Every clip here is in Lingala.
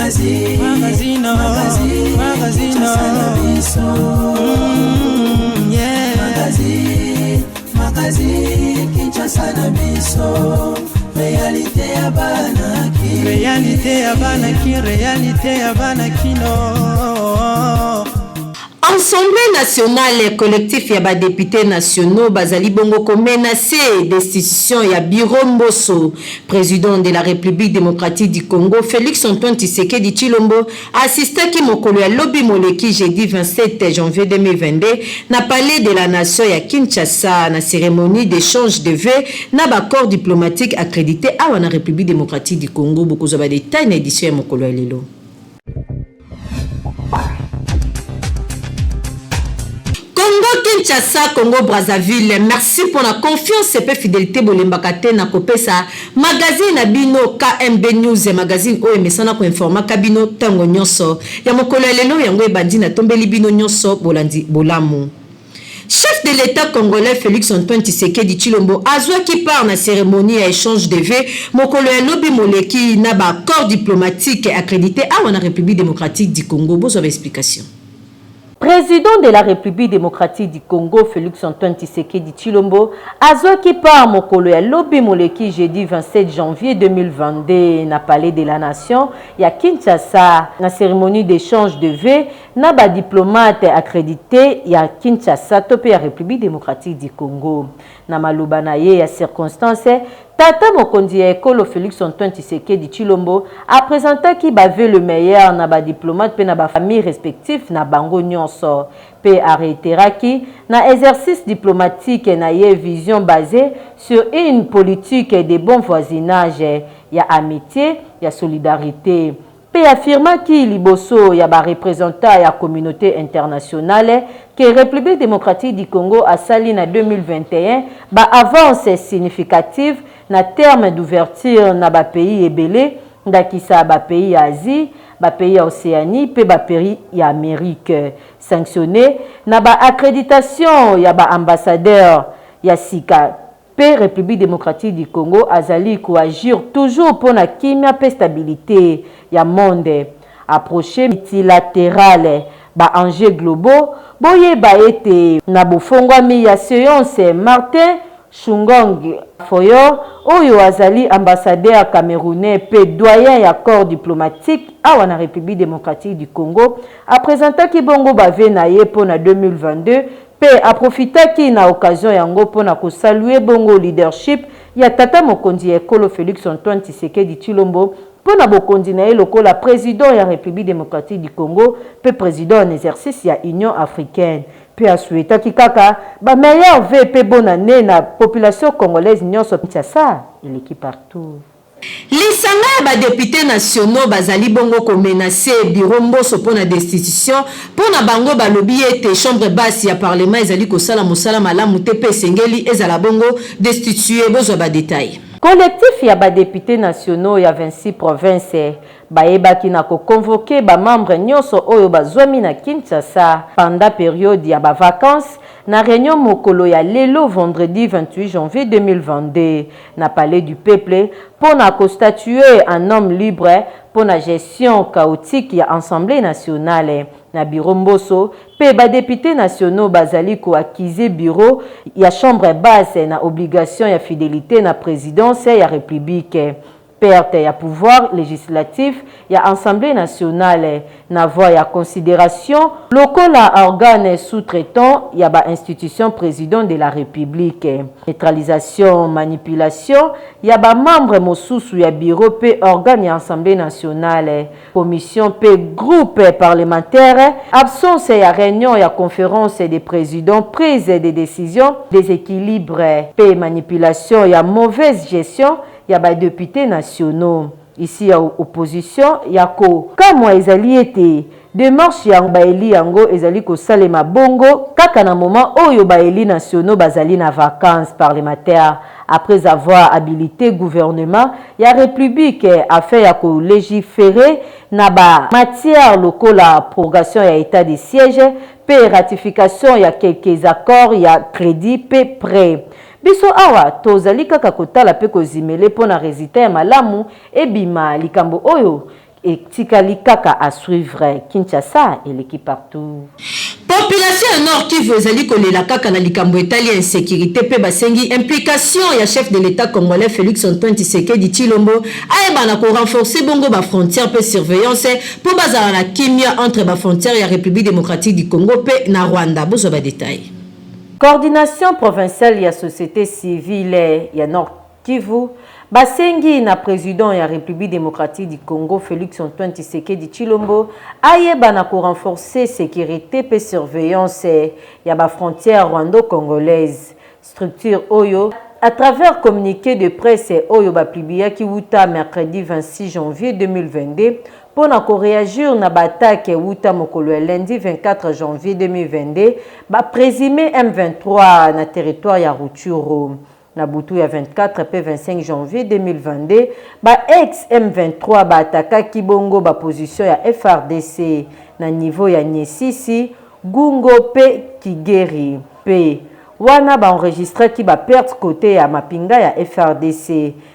Magazine, magazine, magazine, magazine na biso. Yeah. Magazine, magazine, Kinshasa na biso. Réalité ya bana ki. Réalité ya bana ki, réalité ya bana kino. Assemblée nationale, collectif ya badéputés nationaux bazali bongo komenacer destitution ya bureau Mboso. Président de la République démocratique du Congo, Félix Antoine Tshisekedi Tshilombo, assistaki mokolo ya lobi moleki, jeudi 27 janvier 2022, na Palais de la Nation ya Kinshasa, na cérémonie d'échange de vœux na bacorps diplomatique accrédité awa na République démocratique du Congo. Bokozwa badétails na édition ya mokolo ya lelo. Congo Kinshasa, Congo Brazzaville, merci pour la confiance et fidélité bolembaka te na kopesa magazine na bino KMB News, magazine oyo emesana koinformaka bino ntango nyonso. Ya mokolo ya lelo yango ebandi, natombeli bino nyonso bolandi bolamu. Chef de l'État congolais Félix Antoine Tshisekedi Tshilombo azwaki part na cérémonie ya échange de vœux mokolo ya lobi moleki na bacorps diplomatique accrédité awa na République démocratique du Congo. Bozwa baexplication. Président de la République démocratique du Congo, Félix Antoine Tshisekedi Tshilombo, azwaki part mokolo ya lobi moleki, jeudi 27 janvier 2022, na Palais de la Nation ya Kinshasa, na cérémonie d'échange de vœux na badiplomate accrédité ya Kinshasa to mpe ya République démocratique du Congo. Na maloba na ye ya circonstance, tata mokonzi ya ekolo Félix Antoine Tshisekedi Tshilombo apresentaki bavœux le meilleur na badiplomate mpe na bafamille respectif na bango nyonso, mpe aréitéraki na exercice diplomatique na ye vision basée sur une politique de bon voisinage, ya amitié, ya solidarité, mpe affirmaki liboso ya bareprésentant ya communauté internationale ke République démocratique du Congo asali na 2021 baavance significative na terme d'ouverture na bapays ebele, ndakisa bapays ya Asie, bapays ya Océanie mpe bapays ya Amérique, sanctionné na baaccréditation ya baambassadeur ya sika. Mpe République démocratique du Congo azali koagir toujours mpona kimia mpe stabilité ya monde, approche multilatérale, baenjeux globaux. Boyeba ete na bofongwami ya séance, Martin Chungong Foyor, oyo azali ambassadeur camerounais mpe doyen ya corps diplomatique awa na République démocratique du Congo, apresentaki bongo bavœux na ye mpo na 2022 mpe aprofitaki na occasion yango mpona kosaluer bongo leadership ya tata mokonzi ya ekolo Félix Antoine Tshisekedi Tshilombo mpo na bokonzi na ye lokola président ya République démocratique du Congo mpe président en exercice ya Union africaine, mpe asouhaitaki kaka bameilleurs vœux mpe bonne année na population congolaise nyonso. Kinshasa eleki partout. Lisanga ya badéputés nationaux bazali bongo komenacer bureau Mboso mpo na destitution. Mpo na bango, balobi ete chambre basse ya parlement ezali kosala mosala malamu te mpe esengeli ezala bongo destitué. Bozwa badétails. Collectif ya badéputés nationaux ya 26 province bayebaki na koconvoquer bamembre nyonso oyo bazwami na Kinshasa pendant période ya bavacances na réunion mokolo ya lelo, vendredi 28 janvier 2022, na Palais du Peuple, mpo na kostatuer un homme libre mpo na gestion chaotique ya Assemblée nationale na bureau Mboso. Mpe badéputés nationaux bazali koaccuser bureau ya chambre basse na obligation ya fidélité na présidence ya République, perte ya pouvoir législatif ya Assemblée nationale na voie ya considération lokola organe sous-traitant ya bainstitution président de la République, neutralisation, manipulation ya bamembre mosusu ya bureau mpe organe ya Assemblée nationale, commission mpe groupe parlementaire, absence ya réunion ya conférence des présidents, prise de décision déséquilibre mpe manipulation ya mauvaise gestion ya badéputés nationaux. Ici ya opposition ya kokamwa ezali ete démarche ya baeli yango ezali kosalema bongo kaka na moment oyo baeli nationaux bazali na vacances parlementaires, après avoir habilité gouvernement ya République afin ya kolégiférer na bamatière lokola prorogation ya état de siège mpe ratification ya quelques accords ya crédit mpe prêt. Biso awa tozali kaka kotala mpe kozimele mpo na résultat ya malamu ebima likambo oyo. Etikali kaka à suivre Kinshasa eleki partout. Population ya Nord Kivu ezali kolela kaka na likambo etali insecurite mpe basengi implication ya chef de l'Etat congolais Felix Antoine Tshisekedi Tshilombo ayeba na ko renforcer bongo ba frontières mpe surveillance mpo bazala na kimia entre ba frontières ya Republique democratique du Congo mpe na Rwanda. Bozwa ba details. Coordination provinciale ya societe civile ya Nord Kivu, basengi na president ya Republique democratique du Congo Felix Antoine Tshisekedi Tshilombo ayeba na ko renforcer securite mpe surveillance ya ba frontières rwando-congolaises. Structure oyo, à travers communique de presse oyo ba publiaki wuta mercredi 26 janvier 2022 mpo na ko reagir na ba attaques wuta mokolo ya lundi 24 janvier 2022 ba presumes M23 na territoire ya Rutshuru. Na butu ya 24 mpe 25 janvier 2022, ba ex M23 ba attaquaki bongo ba positions ya FARDC na niveau ya Nyesisi, Gungo mpe Kigeri mpe wana ba enregistraki ba pertes cote ya mapinga ya FARDC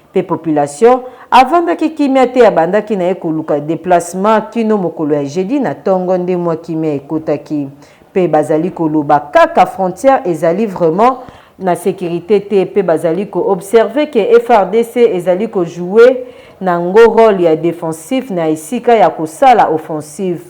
mpe population avandaki kimia te abandaki na ye koluka deplacement kino mokolo ya jeudi na tongo nde mwa kimia ekotaki mpe bazali koloba kaka frontière ezali vraiment na securite te mpe bazali ko observer que FARDC ezali ko jouer na ngo role ya defensif na esika ya kosala offensive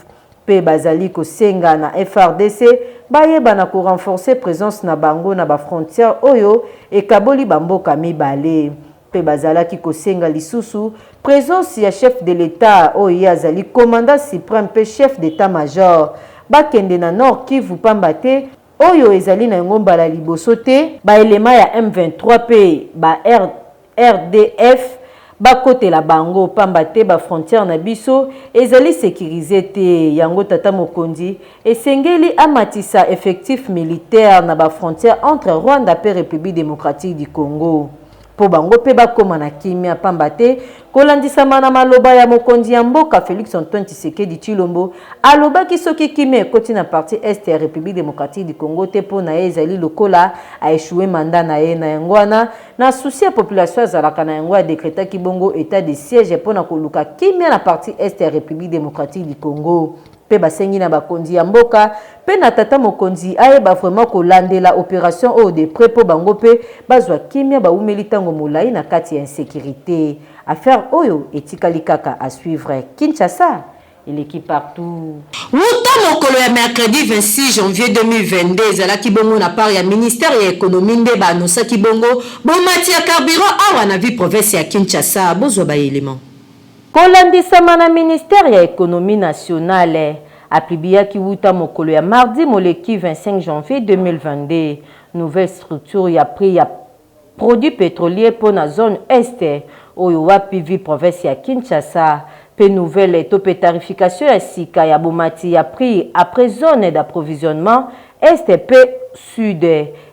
mpe bazali kosenga na FARDC bayeba na ko renforcer presence na bango na ba frontières oyo ekaboli ba mboka mibale. Mpe bazalaki kosenga lisusu presence ya chef de l'Etat oyo ye azali commandant supreme mpe chef d'etat major bakende na Nord Kivu pamba te oyo ezali na yango mbala liboso te ba elements ya M23 mpe ba RDF bakotela bango pamba te ba frontières na biso ezali securiser te yango tata mokonzi esengeli amatisa effectif militaire na ba frontières entre Rwanda mpe Republique democratique du Congo. Mpo bango mpe bakoma na kimia, pamba te kolandisama na maloba ya mokonzi ya mboka Felix Antoine Tshisekedi Tshilombo, alobaki soki kimia ekoti na partie Est ya Republique democratique du Congo te mpo na ye ezali lokola a echouer mandat na ye. Na yango wana, na souci ya population azalaka na yango, a decretaki bongo etat de siège mpo na koluka kimia na partie Est ya Republique democratique du Congo. Mpe basengi na bakonzi ya mboka mpe na tata mokonzi ayeba vraiment kolandela operation oyo de près mpo bango mpe bazwa kimia bawumeli tango molayi na kati ya insecurite. Affaire oyo etikali kaka à suivre. Kinshasa eleki partout. Wuta mokolo ya mercredi 26 janvier 2022, ezalaki bongo na part ya ministère ya economie nde ba annoncaki bongo bomati ya carburant awa na ville province ya Kinshasa. Bozwa ba elements. Kolandisama na ministère ya Economie nationale, apubliaki wuta mokolo ya mardi moleki 25 janvier 2022, nouvelle structure ya prix ya produits petroliers mpo na zone Est oyo wapi ville province ya Kinshasa mpe nouvelle to mpe tarification ya sika ya bomati ya prix après zone d'approvisionnement Est mpe Sud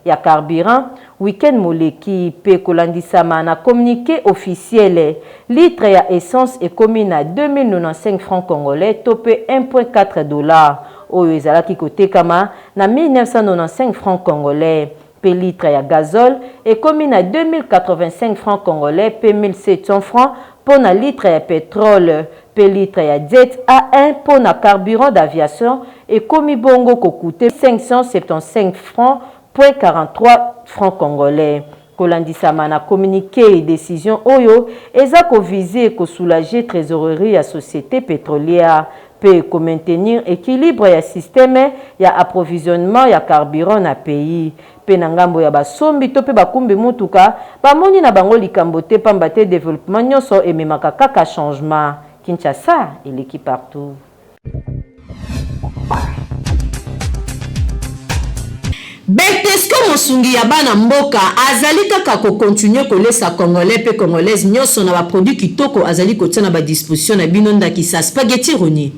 ya carburant week-end moleki mpe kolandisama na communique officiel, litre ya essence ekomi na 2095 francs congolais to mpe 1.4 dollars oyo ezalaki kotekama na 1995 francs congolais mpe litre ya gazole ekomi na 2085 francs congolais mpe 1700 francs mpo na litre ya petrole mpe litre ya jet A1 mpo na carburant d'aviation ekomi bongo ko coute 575 francs point 43 francs congolais. Kolandisama na communique, decision oyo eza ko viser ko soulager tresorerie ya societe petrolière mpe ko maintenir equilibre ya système ya approvisionnement ya carburant na pays. Mpe na ngambo ya basombi to mpe bakumbi motuka, bamoni na bango likambo te pamba te developpement nionso ememaka kaka changement. Kinshasa eleki partout. Betesco mosungi ya bana mboka azali kaka ko continuer kolesa congolais pe congolaise nionso na ba produits kitoko azali kotia na ba disposition na bino ndakisa spaghetti roni.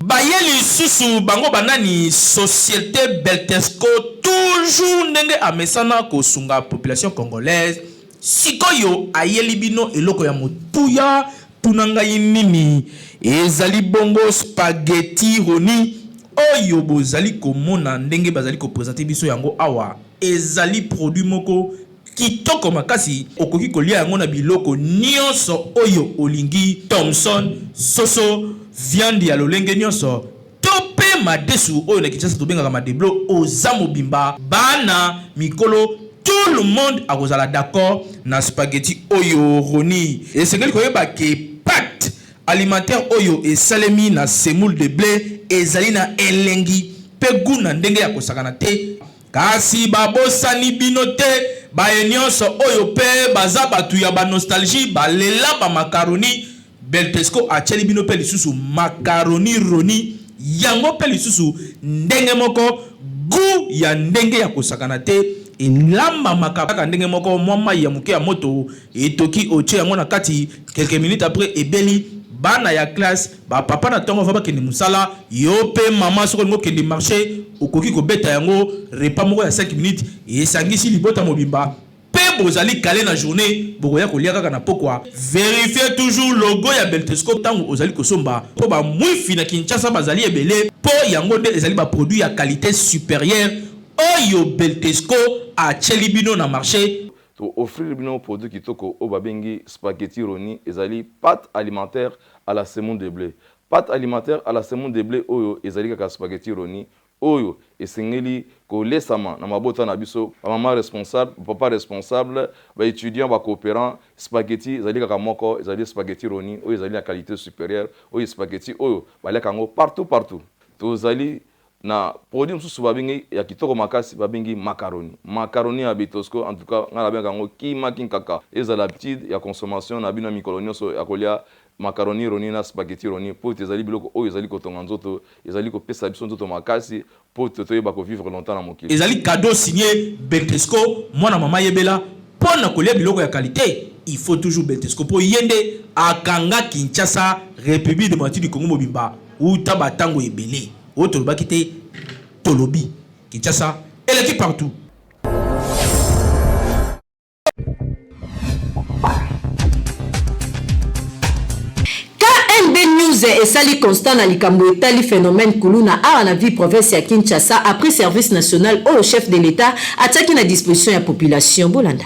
Baye lisusu bango ba nani societe beltesco toujours ndenge amesana kosunga population congolaise sikoyo ayeli bino eloko ya motuya tuna ngai nini ezali bongo spaghetti roni oyo bozali komona ndenge bazali ko presenter biso yango awa ezali produit moko. Kitoko makasi, okoki kolia yango na biloko nionso oyo olingi, thomson, soso, viande ya lolenge nionso to pe madesu oyo na Kinshasa tobengaka madeblo, oza mobimba, bana, mikolo, tout le monde akozala d'accord na spaghetti oyo Roni. Esengeli koyeba ke pate alimentaire oyo esalemi na semoule de ble ezali na elengi pe gout na ndenge ya kosakana te. Kasi babosani bino te baye nionso oyo pe baza batu ya ba nostalgie balela ba macaroni Beltesco atieli bino pe lisusu macaroni roni yango pe lisusu ndenge moko gout ya ndenge ya kosakana te elambamaka kaka ndenge moko mwa mayi ya moke ya moto etoki otie yango na kati quelques minutes après ebeli bana ya classe Ba papa na tongo avant bakende musala, yo pe maman soki olingi okende marche okoki kobeta yango repas moko ya 5 minutes esangisi libota mobimba pe bozali cale na journee bokoya kolia kaka na pokwa. Verifier toujours logo ya Beltesco tango ozali kosomba po ba mwifi na Kinshasa bazali ebele po yango nde ezali ba produits ya qualite superieure oyo Beltesco atieli bino na marche. To offrir bino produit kitoko oyo babengi spaghetti roni, ezali pate alimentaire à la semoule de ble. Pate alimentaire à la semoule de ble oyo ezali kaka spaghetti roni oyo esengeli kolesama na mabota na biso, ba mama responsable, ba papa responsable, ba etudiants, ba cooperants. Spaghetti ezali kaka moko, ezali spaghetti roni oyo ezali na qualite superieure, oyo spaghetti oyo baliaka yango partout partout. Tozali Na produit mosusu ba bengi ya kitoko makasi ba bengi macaroni. Macaroni ya Betosco en tout cas nga na bengaka yango kima kinkaka. Ezala habitude ya consommation na bino ya mikolo nionso ya kolia macaroni roni na spaghetti roni po ete ezali biloko oyo ezali kotonga nzoto, ezali kopesa biso nzoto makasi po ete toyeba ko vivre longtemps na mokili. Ezali cadeau signe Betesco mwana mama yebela pona kolia biloko ya qualite il faut toujours Betesco po ye nde akanga Kinshasa Republique democratique du Congo mobimba Wuta ba tango ebele oyo tolobaki te tolobi Kinshasa eleki partout. KNB News esali constat na likambo etali phenomène kuluna awa na ville province ya Kinshasa après service national oyo chef de l'Etat atiaki na disposition ya population. Bolanda.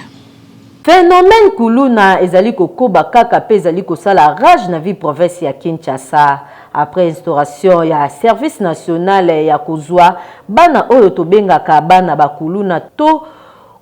Phenomène kuluna ezali kokoba kaka mpe ezali kosala rage na ville province ya Kinshasa. Après instauration ya service national ya kozua bana oyo tobengaka bana ba kuluna to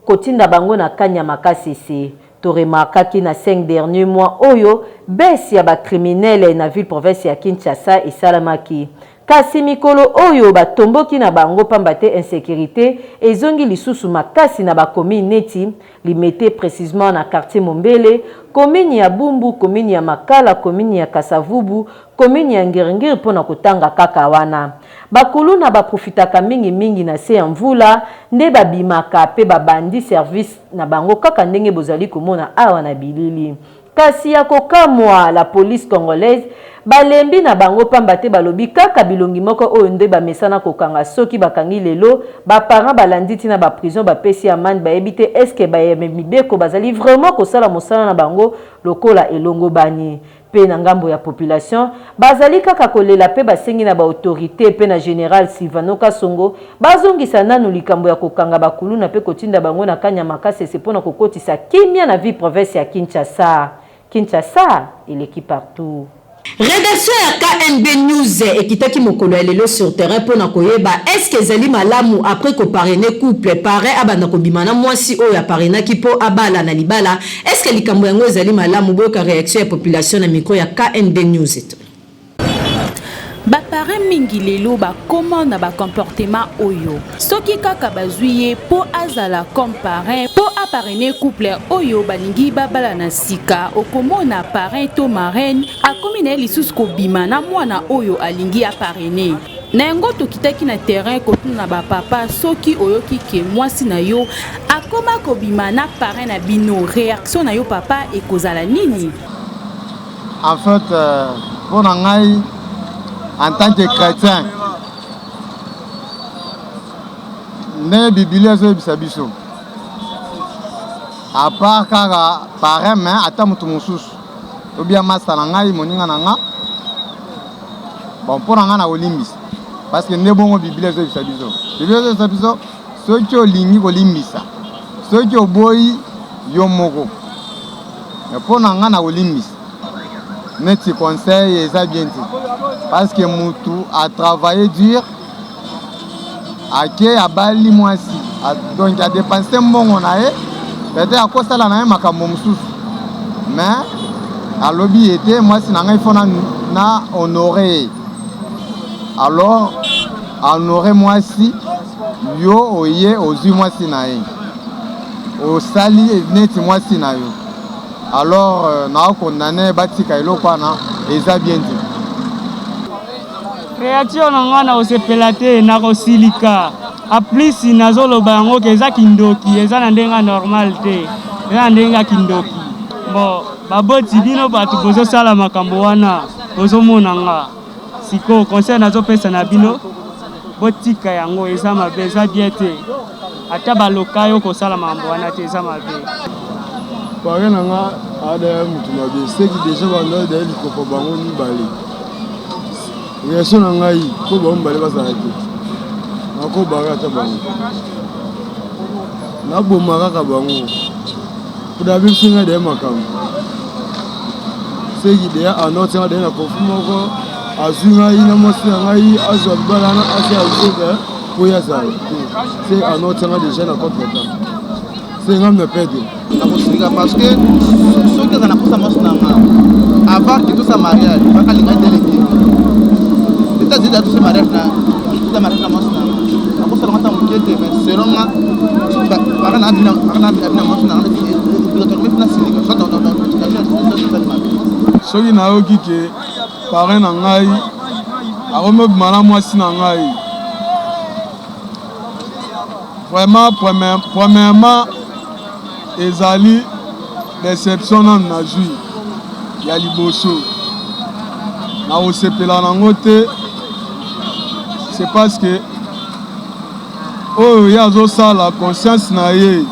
kotinda bango na kanyama kasese, to remarkaki na 5 derniers mois oyo baisse ya ba criminels na ville province ya Kinshasa esalamaki. Kasi mikolo oyo batomboki na bango pamba te insecurite ezongi lisusu makasi na ba communes neti Limete precisement na quartier Mombele, commune ya Bumbu, commune ya Makala, commune ya Kasa-Vubu, commune ya Ngiri-Ngiri mpo na kotanga kaka wana. Ba kuluna ba profitaka mingi mingi na se ya mvula nde babimaka pe babandi service na bango kaka ndenge bozali komona awa na bilili. Kasi ya kokamwa la police congolaise balembi na bango pamba te balobi kaka bilongi moko oyo nde bamesana kokanga soki bakangi lelo ba parents balandi ti na ba prison bapesi amande bayebi te est ce que ba ya mibeko bazali vraiment kosala mosala na bango lokola elongobani pe na ngambo ya population bazali kaka kolela pe basengi na ba autorites pe na general Sylvano Kasongo bazongisa nanu likambo ya kokanga ba kuluna pe kotinda bango na Kanyama Kasese pona kokotisa kimia na ville province ya Kinshasa. Kinshasa eleki partout. Redaction ya KNB News ekitaki mokolo ya lelo sur terrain mpo na koyeba est-ce que ezali malamu après ko parrainer couple, parrain abanda kobima na mwasi oyo a parrainaki mpo abala na libala, est-ce que likambo yango ezali malamu? Boyoka reaction ya population na micro ya KNB News. Ba parrain mingi lelo bakoma na ba comportement oyo soki kaka bazui ye po azala comme parrain po a parrainer couple oyo balingi babalana sika okomona parrain to marraine akomi na ye lisusu kobima na mwana oyo alingi a parrainer. Na yango tokitaki na terrain kotuna ba papa soki oyoki ke mwasi na yo akoma kobima na parrain na bino reaction na yo papa ekozala nini? En fait, mpo na ngai en tant que chretien ndenge bibilia ezoyebisa biso à part kaka parrain mais ata moto mosusu obia masta na ngai moninga na nga bon mpo na ngai nakolimbisa parce que nde bongo bibilia ezoyebisa biso bibilia ezoyebisa biso soki olingi kolimbisa soki oboyi. yo moko. Mais mpo na nga nakolimbisa neti conseil eza bien te parce que mutu a travailler dur ake abali mwasi donc a dépenser mbongo na ye peut-être akosala na ye makambo mosusu mais alobi ete mwasi na ngai fo na, na honore ye alors honore mwasi yo oye ozwi mwasi na ye osali neti mwasi na yo alors euh, nao condamne batika eloko wana eza bien te. Reaction na ngai nakosepela te, nakosilika. Aplisi nazoloba yango ke eza kindoki, eza na ndenge ya normal te, eza na ndenge ya kindoki. Bon, baboti bino bato bozosala makambo wana, bozomona nga sikoyo conseil nazopesa na bino botika yango, eza mabe, eza bien te. Ata baloka yo kosala makambo wana te, eza mabe. Parrain na nga adaya mutu mabe seki deja banda daya likopa bango mibale reaction na ngai mpo bango mibale bazala te nakobaka ata bango naboma kaka bango mpo nabebisi ngai deya makambo seki deya anoti nga deya na kofi moko azwi ngai na mwasi na ngai azwa libala wana asala biso mpo ye azala te se anoti nga deja na contre temps se nga na perdre nakosilika parce que soki aza na posa mwasi na nga avant ke tosa mariage bakalinga dès le début etats-unis atosa mariage na tosa mariage na mwasi na nga nakosala nga ata moke te mais selon nga baka na abina mwasi na nga obligatoirement nasilika soit mabe. Soki nayoki ke parrain na ngai akomi obima na mwasi na ngai vraiment premièrement ezali deception nanu nazwi ya liboso nakosepela nango te c'est parce que oyo ye azosala conscience na ye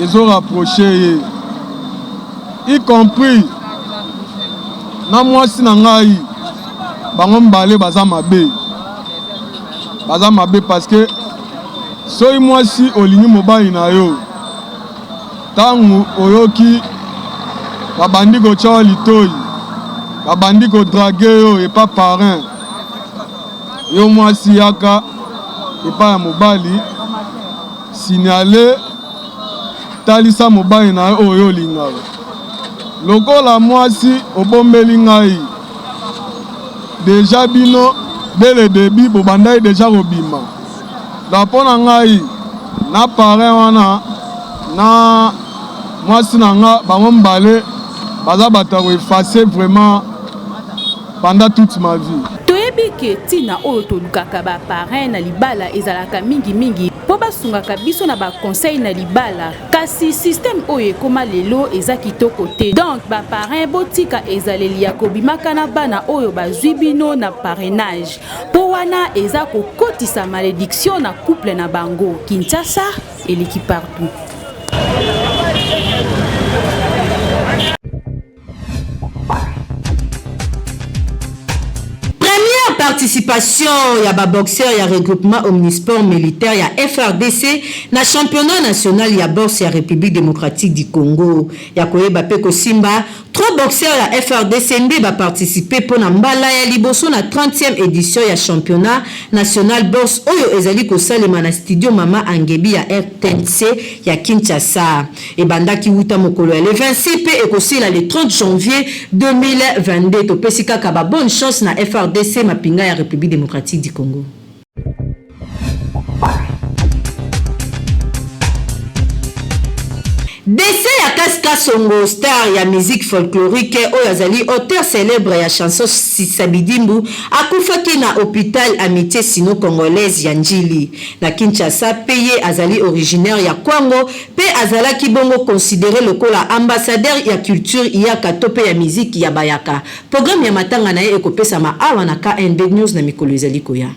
ezo rapproche ye y compris na mwasi na ngai bango mibale baza mabe baza mabe parce que soki mwasi olingi mobali na yo ntango oyoki babandi kotya yo litoi babandi kodrage yo epa parrain yo mwasi yaka epai ya mobali signale talisa mobali na yo oyo olingaka lokola mwasi obombeli ngai deja bino dès le début bobandaki deja kobima donc mpo na ngai na parrain wana na mwasi na nga bango mibale baza bato ya koefface vraiment pendant toute ma vie. Toyebi ke ntina oyo tolukaka ba parrain na libala ezalaka mingi mingi mpo basungaka biso na ba conseil na libala, kasi système oyo ekoma lelo eza kitoko te. Donc ba parrain botika ezaleli ya kobimaka na bana oyo bazwi bino na parrainage mpo wana eza kokotisa malediction na couple na bango. Kinshasa eleki partout. Première participation ya ba boxeurs ya regroupement omnisport militaire ya FRDC na championnat national ya boxe ya Republique democratique du Congo ya koyeba mpe kosimba. Trois boxeurs ya FRDC nde ba participer mpo na mbala ya liboso na 30e edition ya championnat national boxe oyo ezali kosalema na studio Mama Angebi ya RTNC ya Kinshasa. Ebandaki wuta mokolo ya le 26 mpe ekosila le 30 janvier 2022. Topesi kaka ba bonne chance na FARDC, mapinga ya Republique democratique du Congo. Décès ya Kas Kasongo, star ya musique folklorique oyo azali auteur célèbre ya chanson Sisabidimbu, akufaki na hôpital Amitié sino-congolaise ya Ndjili na Kinshasa mpe ye azali originaire ya Kwango Pe azalaki bongo considere lokola ambassadeur ya culture yaka to pe ya miziki ya bayaka. Programme ya matanga na ye ekopesama awa na KNB News na mikolo ezali koya.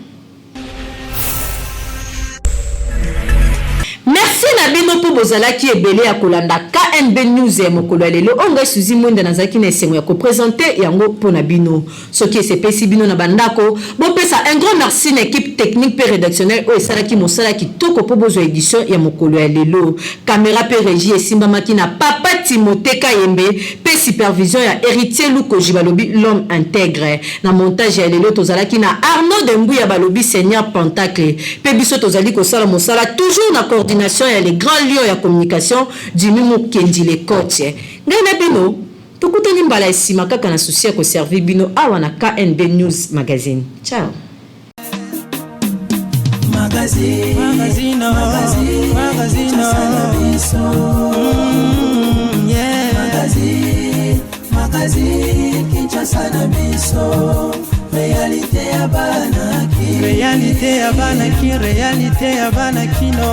Merci na bino po. bozalaki ebele ya kolanda KMB News ya mokolo ya lelo. Oyo ngai Suzy Mwenda nazalaki na esengo ya kopresente yango mpo na bino. Soki esepesi bino na bandako, bopesa un grand merci na equipe technique mpe redactionnelle oyo esalaki mosala kitoko mpo bozwa edition ya mokolo ya lelo. Camera mpe regie esimbamaki na Papa Timothee Kayembe mpe supervision ya Heritier Lukoji balobi l'homme integre. Na montage ya lelo tozalaki na Arnaud de Mbuya balobi Seigneur Pentacle mpe biso tozali kosala mosala toujours na coordination ya le grand lion ya communication Jimmy Mukendi le coach. Ngai na bino tokutani mbala ya sima kaka na souci ya ko servir bino awa na KNB News Magazine. Ciao. Magazine, magazine, magazine, magazine, yeah. Magazine, magazine, Kinshasa na biso. Réalité ya bana ki. Réalité ya bana ki, réalité ya bana kino.